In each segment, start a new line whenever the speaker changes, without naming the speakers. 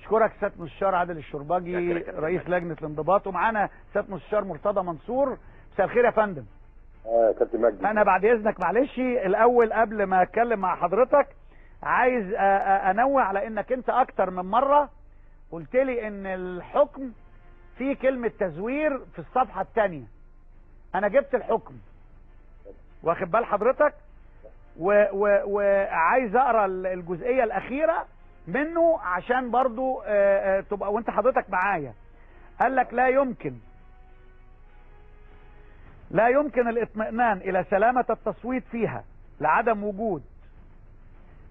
اشكرك سيادة مستشار عادل الشوربجي رئيس لجنة الانضباط، ومعانا سيادة مستشار مرتضى منصور. مساء الخير يا فندم.
كابتن مجدي،
انا بعد اذنك معلش الاول قبل ما اتكلم مع حضرتك عايز انوه على انك انت اكتر من مرة قلت لي ان الحكم فيه كلمة تزوير في الصفحة الثانية. انا جبت الحكم واخد بال حضرتك، وعايز اقرا الجزئية الاخيرة منه عشان برضو تبقى وانت حضرتك معايا. قال لك لا يمكن الاطمئنان الى سلامة التصويت فيها لعدم وجود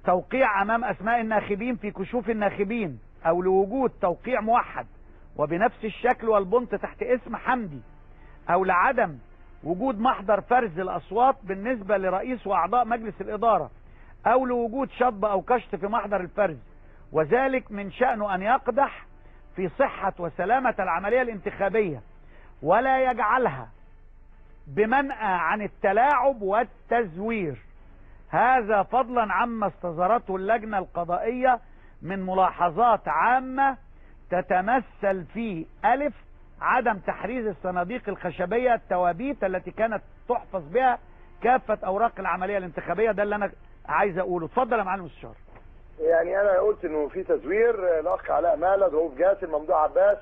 توقيع امام اسماء الناخبين في كشوف الناخبين، او لوجود توقيع موحد وبنفس الشكل والبنط تحت اسم حمدي، او لعدم وجود محضر فرز الاصوات بالنسبة لرئيس واعضاء مجلس الادارة، او لوجود شطب او كشط في محضر الفرز، وذلك من شأنه ان يقدح في صحة وسلامة العملية الانتخابية ولا يجعلها بمنأى عن التلاعب والتزوير. هذا فضلا عما استصدرته اللجنة القضائية من ملاحظات عامة تتمثل في ألف عدم تحريز الصناديق الخشبية التوابيت التي كانت تحفظ بها كافة أوراق العملية الانتخابية. ده اللي أنا عايز أقوله. اتفضل يا معالي المستشار.
يعني أنا قلت إنه في تزوير، الأخ علاء مالد، رؤوف جاسم، ممدوح عباس،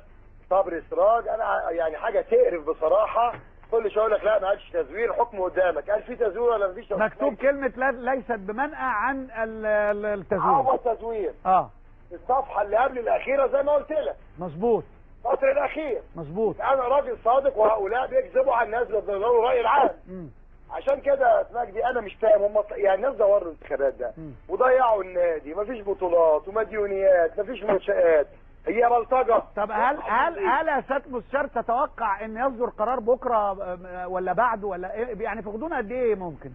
صبري سراج. أنا يعني حاجة تقرف بصراحة، كل شوية يقول لك لا ما قالش تزوير، حكم قدامك، قال في تزوير ولا ما فيش تزوير؟
مكتوب كلمة لا ليست بمنأى عن التزوير.
هو التزوير الصفحة اللي قبل الأخيرة زي ما قلت لك.
مظبوط.
السطر الأخير.
مظبوط.
أنا راجل صادق وهؤلاء بيكذبوا على الناس بيضللوا الرأي العام. عشان كده يا مجدي أنا مش فاهم هم يعني الناس دوروا الانتخابات ده وضيعوا النادي، مفيش بطولات ومديونيات، مفيش منشآت، هي بلطجة.
طب هل يا سيادة المستشار تتوقع ان يصدر قرار بكره ولا بعده ولا إيه؟ يعني في غضون قد ايه ممكن؟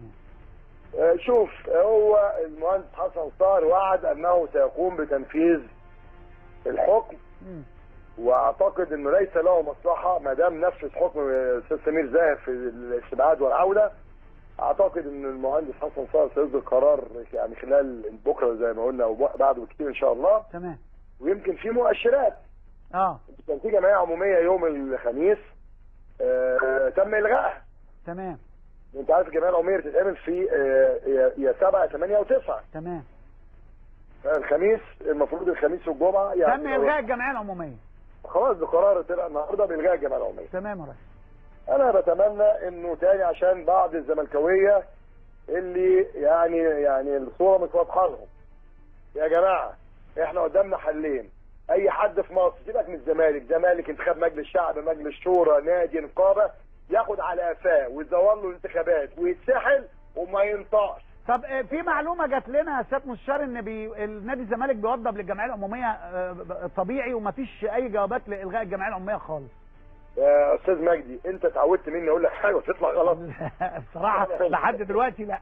شوف، هو المهندس حسن صقر وعد انه سيقوم بتنفيذ الحكم، واعتقد انه ليس له مصلحة ما دام نفذ حكم الاستاذ سمير زاهر في الاستبعاد والعودة. اعتقد ان المهندس حسن صقر سيصدر قرار يعني خلال بكره زي ما قلنا وبعده بكتير ان شاء الله.
تمام.
ويمكن في مؤشرات. كان في جمعية عموميه يوم الخميس تم الغائها.
تمام.
انت عارف الجمعية العمومية بتتعمل في يا 7 8 و9.
تمام.
الخميس المفروض الخميس والجمعة يعني
تم الغاء الجمعية العمومية.
خلاص بقرار طلع النهارده بالغاء الجمعية العمومية.
تمام يا ريس.
انا بتمنى انه تاني عشان بعض الزملكاويه اللي يعني الصورة مش واضحة لهم. يا جماعة احنا قدامنا حلين، اي حد في مصر سيبك من الزمالك، زمالك انتخاب مجلس شعب، مجلس شورى، نادي، نقابة، ياخد على قفاه ويتزور له الانتخابات ويتسحل وما ينطقش.
طب في معلومة جات لنا يا سيادة مستشار ان النادي الزمالك بيوضب للجمعية العمومية طبيعي ومفيش اي جوابات لالغاء الجمعية العمومية خالص.
يا استاذ مجدي انت اتعودت مني اقول لك حاجة وتطلع غلط.
بصراحة لحد دلوقتي لا.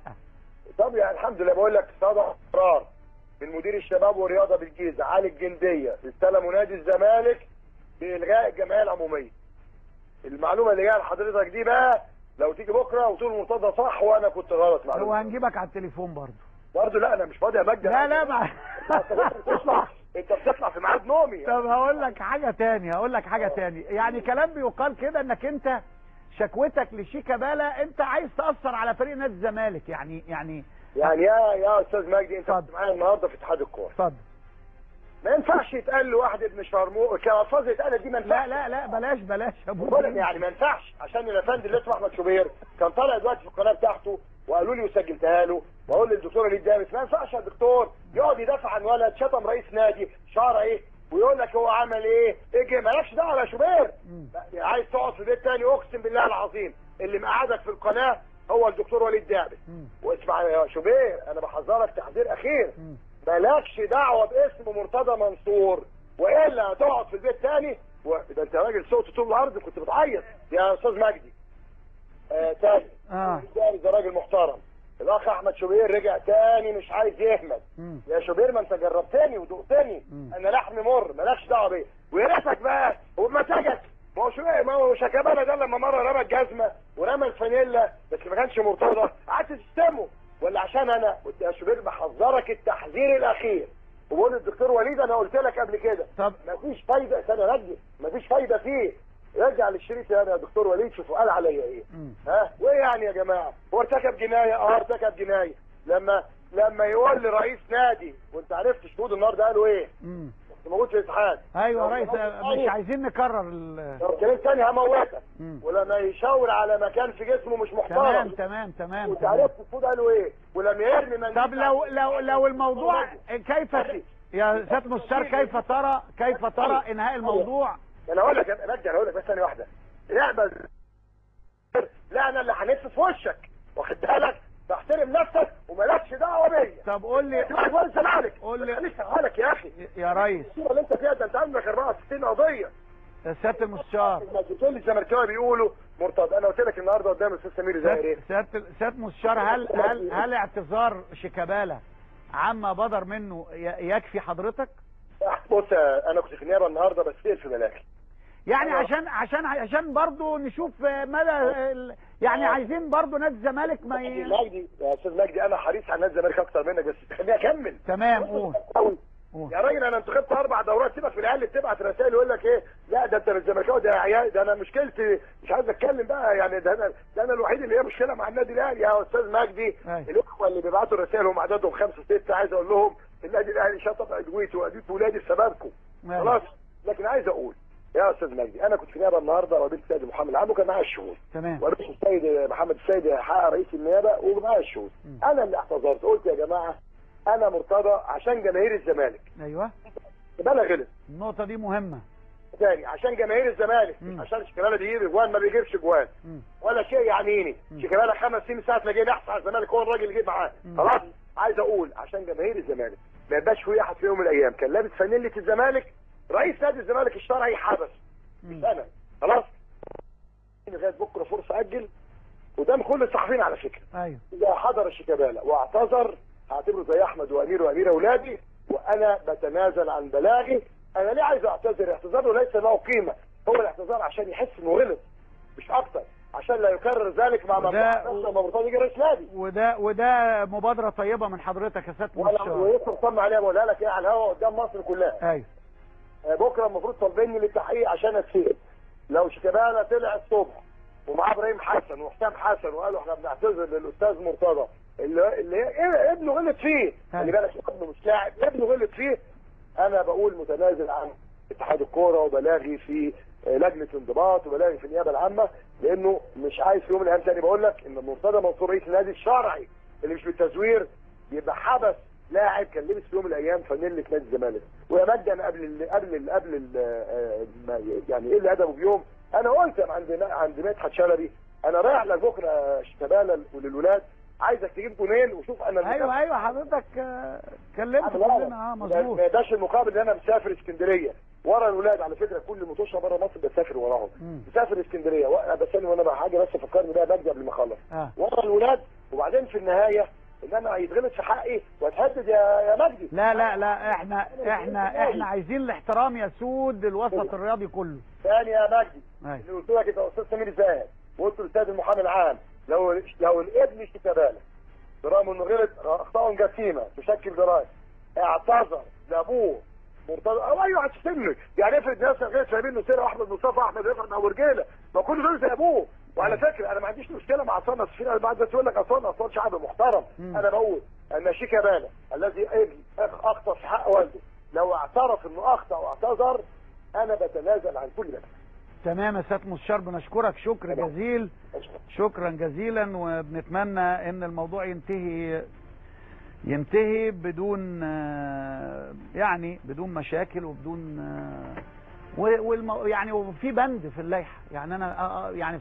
طب يعني الحمد لله بقول لك صدر قرار من مدير الشباب والرياضة بالجيزه علي الجندية استلموا نادي الزمالك بالغاء الجمعية العمومية. المعلومة اللي جاية لحضرتك دي بقى لو تيجي بكره وتقول مرتضى صح وانا كنت غلط. معلومة
وهنجيبك على التليفون برضه.
برضه لا انا مش فاضي يا مجدي.
لا لا ما
انت بتطلع في ميعاد نومي.
طب هقول لك حاجة تاني، هقول لك حاجة تاني، يعني كلام بيقال كده انك انت شكوتك لشيكابالا انت عايز تاثر على فريق نادي الزمالك. يعني يعني
يعني يا استاذ مجدي انت كنت معايا النهارده في اتحاد الكورة.
اتفضل.
ما ينفعش يتقال لواحد ابن شرموط كالفاظ يتقال دي، ما ينفعش.
لا لا لا بلاش بلاش يا ابو
يعني ما ينفعش، عشان الافندي اللي اسمه احمد شوبير كان طالع دلوقتي في القناة بتاعته وقالوا لي وسجلتها له، واقول للدكتور وليد دامس ما ينفعش يا دكتور يقعد يدافع عن ولد شتم رئيس نادي شعر ايه ويقول لك هو عمل ايه؟ اجي مالكش دعوه يا شوبير. عايز تقعد في بيت تاني اقسم بالله العظيم اللي مقعدك في القناة هو الدكتور وليد دعبس. واسمع يا شوبير انا بحذرك تحذير اخير، مالكش دعوه باسم مرتضى منصور والا هتقعد في البيت تاني. ده انت راجل صوت طول الارض كنت بتعيط يا استاذ مجدي. تاني ده راجل محترم. الاخ احمد شوبير رجع تاني مش عايز يهمل. يا شوبير ما انت جربتني ودقتني، انا لحم مر مالكش دعوه بيا. ويا ريتك بقى وبمزاجك. ما هو شوبير ما هو شيكابالا ده لما مرة رمى الجزمة ورمى الفانيلا بس ما كانش مرتضى قعدت تشتمه، ولا عشان انا قلت يا شوبير بحذرك التحذير الاخير، وبقول للدكتور وليد انا قلت لك قبل كده. طب مفيش فايده، استنى رجع، مفيش فايده فيه. رجع للشريط يا دكتور وليد شوفوا قال عليا ايه. ها وايه يعني يا جماعة؟ هو ارتكب جناية؟ اه ارتكب جناية. لما يقول لرئيس نادي، وانت عرفت شهود النهارده قالوا ايه؟ كنت موجود في الاتحاد.
ايوه يا ريس، مش عايزين نكرر
لو اتكلمت تاني هموتك. ولما يشاور على مكان في جسمه مش محترم.
تمام تمام تمام.
وانت عرفت الشهود قالوا ايه؟ ولما يرمي
من. طب لو الموضوع كيف يا سيادة المستشار، كيف ترى انهاء الموضوع؟
انا اقول لك يا مجدي، انا اقول لك بس ثانية واحدة. لعبه لا انا اللي هنف في وشك، واخد بالك؟ فاحترم نفسك ومالكش دعوه بيا.
طب قول لي،
قول لي لك يا اخي
يا ريس،
الصورة اللي انت فيها ده انت عندك 64 قضية
يا سيادة المستشار.
ما تقول لي الزملكاويه بيقولوا مرتضى، انا قلت لك النهارده قدام الاستاذ سمير زاهر ايه؟
سيادة المستشار، هل اعتذار شيكابالا عما بدر منه يكفي حضرتك؟
بص انا كنت في النيابة النهارده بس في بلاغي،
يعني عشان برضه نشوف مدى، يعني عايزين برضه نادي الزمالك ما
مجدي يا استاذ مجدي، انا حريص على نادي الزمالك اكتر منك، بس خليني اكمل.
تمام قول.
يا راجل انا انتخبت 4 دورات، سيبك من العيال اللي بتبعت رسائل يقول لك ايه، لا ده انت مش زملكاوي، ده يا عيال، ده انا مشكلتي مش عايز اتكلم بقى، يعني ده انا الوحيد اللي هي مشكلة مع النادي الاهلي يا استاذ مجدي. الاخوة اللي بيبعتوا الرسائل هم عددهم 5 6، عايز اقول لهم النادي الاهلي شطب عدويتي واديت ولادي بسببكم. خلاص. لكن عايز اقول يا استاذ مجدي، انا كنت في النيابة النهارده وقابلت السيد محمد العام وكان معايا الشهود.
تمام.
وقابلت السيد محمد السيد حقق رئيس النيابة ومعايا الشهود. انا اللي اعتذرت، قلت يا جماعة انا مرتضى عشان جماهير الزمالك.
ايوه.
شيكابالا غلط.
النقطة دي مهمة.
تاني عشان جماهير الزمالك، عشان شيكابالا بيجيب اجوان ما بيجيبش اجوان ولا شيء يعنيني. شيكابالا 5 سنين ساعة ما جه نحس على الزمالك هو الراجل اللي جه معاه. خلاص. عايز اقول عشان جماهير الزمالك ما يبقاش في احد في يوم من الايام كان لابس فانيله الزمالك، رئيس نادي الزمالك الشرعي حبس مش انا. خلاص. لغاية بكره فرصة اجل قدام كل الصحفيين على فكرة.
ايوه.
اذا حضر شيكابالا واعتذر هعتبره زي احمد وامير واميره اولادي، وانا بتنازل عن بلاغي. انا ليه عايز اعتذر؟ اعتذاره ليس له قيمة، هو الاعتذار عشان يحس انه غلط مش اكتر، عشان لا يكرر ذلك مع مرتضى يجي رئيس نادي.
وده مبادرة طيبة من حضرتك يا سيادة المستشار.
ولسه مصمم عليها، بقولها لك ايه على الهواء قدام مصر كلها.
ايوه.
بكره المفروض طالبيني للتحقيق عشان اتسال. لو شيكابالا طلع الصبح ومعاه ابراهيم حسن وحسام حسن وقالوا احنا بنعتذر للاستاذ مرتضى اللي ابنه غلط فيه، خلي بالك ابنه مش لاعب، ابنه غلط فيه، انا بقول متنازل عن اتحاد الكورة وبلاغي في لجنة انضباط وبلاغي في النيابة العامة، لانه مش عايز في يوم من الايام تاني. بقول لك ان مرتضى منصور رئيس النادي الشرعي اللي مش بالتزوير يبقى حبس لاعب كان لبس في يوم من الايام فانيله نادي الزمالك. ويا مجدي انا قبل ال قبل ال يعني ايه اللي ادبه بيوم، انا قلت عند مدحت شلبي انا رايح لك بكره شيكابالا وللولاد، عايزك تجيب جونين وشوف انا.
ايوه حضرتك كلمت كلنا. مظبوط.
ما يبقاش المقابل ان انا مسافر اسكندرية ورا الولاد، على فكرة كل متوشه بره مصر بسافر وراهم. مسافر اسكندرية بس انا وانا حاجة بس فكرني بقى مجدي قبل ما اخلص. ورا الولاد، وبعدين في النهاية ان انا هيتغلط في حقي واتهدد يا مجدي.
لا لا لا، احنا عايزين الاحترام يسود الوسط الرياضي كله.
ثاني يا مجدي، اللي قلت لك انت استاذ سمير زاهد وقلت للاستاذ المحامي العام، لو الابن شيكابالا برغم انه غلط اخطاء جسيمة تشكل جرائم اعتذر لابوه مرتضى او اي واحد في سنة، يعني افرض ناس غير سايبين له سيره احمد مصطفى احمد رفعت او رجاله، ما كل دول زي ابوه. وعلى فكرة انا ما عنديش مشكلة مع عصام، بس في بعد بس يقول لك عصام شعب محترم. انا بقول ان شيكابالا الذي ابن اخطا في حق والده لو اعترف انه اخطا واعتذر انا بتنازل عن كل ده.
تمام يا سيادة المستشار، بنشكرك شكر جزيل، شكرا جزيلا، وبنتمنى ان الموضوع ينتهي بدون يعني بدون مشاكل وبدون يعني وفي بند في اللائحة، يعني انا يعني